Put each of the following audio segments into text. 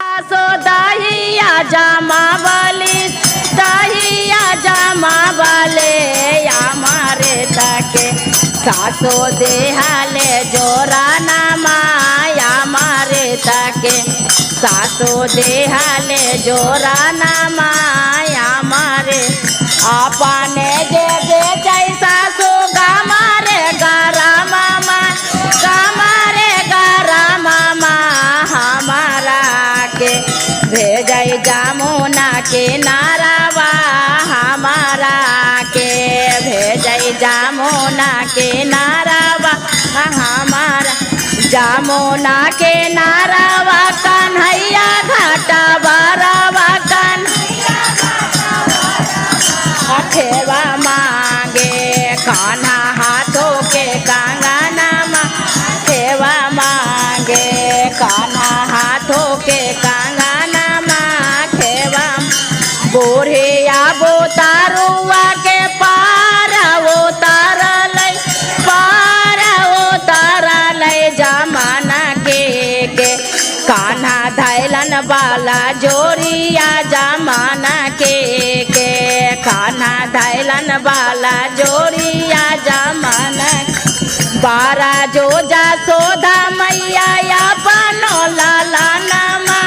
सो दहिया जमावली, दहिया जमावले हमारे तके सासो देहाले जोरा ना माया मारे तके सासो देहाले जोरा ना माया मारे अपने जे बेचै सासु गामारे गारा मामा गामारे गारा मामा हमारा के भेजै जामुना के नारावा हमारा के भेजै जामुना के नारावा हमारा जामुना के नारावा कन्हैया घाटा बारावा कन्हैया अठेवा मांगे कान्हा हाथों के कंगना ठेवा मांगे कान्हा हाथों के कंगना ठेवा बूढ़िया बोतारुआ के पार उतारल पार उतारल जमाना के कान्हा धैलन वाला जोरिया जमाना के कान्हा धैलन वाला जोरिया जमाना बारा जो जा सोधा मैया अपनो लाला नामा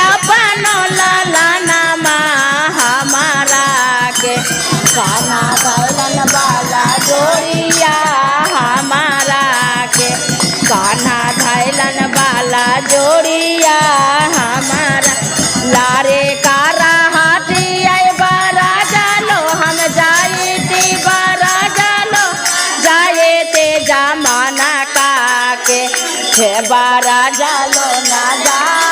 अपनो लाला नामा हमारा के कान्हा धैलन वाला जोरिया हमारा के कान्हा धैलन वाला जोड़िया हमारा लारे कारा हाथी आई बारा जालो हम जाए ती बारा जालो जाए ते जमाना का के हे बारा जालो ना जा।